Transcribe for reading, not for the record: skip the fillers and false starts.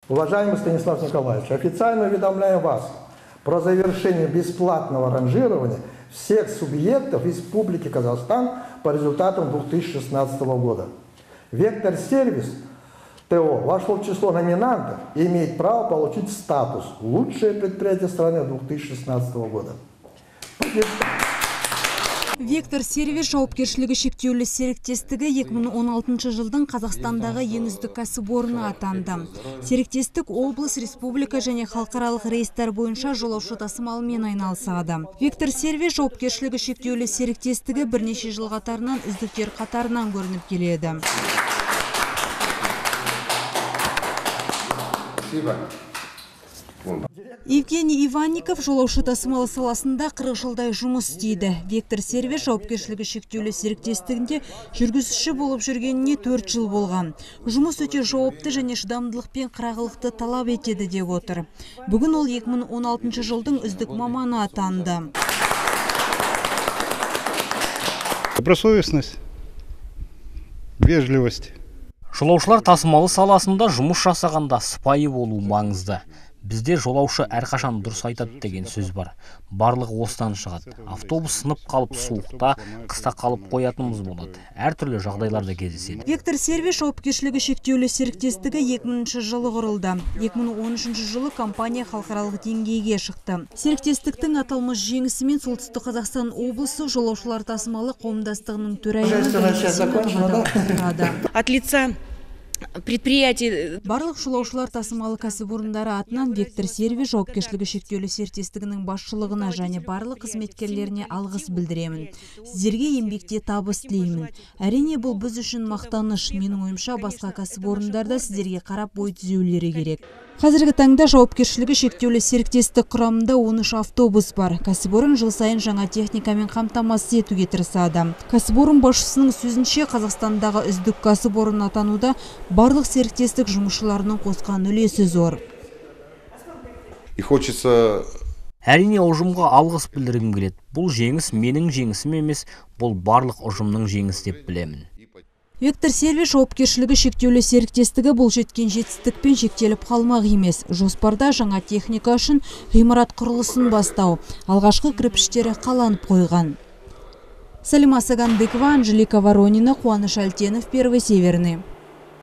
Уважаемый Станислав Николаевич, официально уведомляем вас про завершение бесплатного ранжирования всех субъектов Республики Казахстан по результатам 2016 года. Вектор Сервис ТО вошло в число номинантов и имеет право получить статус «Лучшее предприятие страны 2016 года». Вектор Сервис жауапкершілігі шектеулі серіктестігі 2016 жылдың Қазақстандағы ең үздік кәсіпорны атанды. Серіктестік облыс, республика және халықаралық рейстер бойынша жолаушы тасымалымен айналысады. Вектор Сервис жауапкершілігі шектеулі серіктестігі бірнеше жыл қатарынан үздіктер қатарынан көрініп келеді. Евгений Иванников жолаушы тасымалы саласында 40 жылдай жұмыс істейді. Вектор Сервис жауапкершілігі шектеулі серіктестігінде жүргізуші болып жүргеніне 4 жыл болған. Жұмыс өте жауапты және шыдамдылық пен қырағылықты талап етеді деп отыр. Бүгін ол 2016 жылдың үздік маманы атанды. Добросовестность, вежливость. Жолаушылар тасымалы саласында жұмыс жасағанда сыпайы болу маңызды. Бізде жолаушы әрқашан дұрыс айтады деген сөз бар. Барлығы осыдан шығады. Автобус сынып қалып, суықта, қыста қалып қоятынымыз болады. Әртүрлі жағдайларда кездеседі. Вектор Сервис жауапкершілігі шектеулі серіктестігі 2000 жылы құрылды. 2013 жылы компания халықаралық деңгейге шықты. Серіктестіктің аталмыш жеңісімен Солтүстік Қазақстан облысы жолаушылар тасымалы қауымдастығының төрайымы. От лица предприятий. Барлық жолаушылар тасымалы кәсіпорындары атынан Вектор Сервис жауапкершілігі шектеулі серіктестігінің басшылығына және барлық қызметкерлеріне алғыс білдіремін. Сіздерге еңбекте табыс тілеймін. Әрине, бұл біз үшін мақтаныш. Менің ойымша, басқа кәсіпорындарда сіздерге қарап бой түзеулері керек. Қазіргі таңда жауапкершілігі шектеулі серіктестік құрамында 13 автобус бар. Кәсіпорын жыл сайын жаңа техникамен қамтамасыз етуге тырысады. Кәсіпорын басшысының сөзінше, Қазақстандағы үздік кәсіпорын атануда барлық серіктестік жұмысшыларының қосқан үлесі зор. И хочется. Әрине, ұжымға алғыс білдіргім келеді. Бұл жеңіс менің жеңісім емес, бұл барлық ұжымның жеңісі деп білемін. Вектор Сервис жауапкершілігі шектеулі серіктестігі бұл жеткен жетістікпен шектеліп қалмақ емес. Жоспарда жаңа техника үшін ғимарат құрылысын бастау. Алғашқы кірпіштері қаланып қойған. Салима Сагандыкова, Анжелика Воронина, Қуаныш Әлтенов, Первый Северный.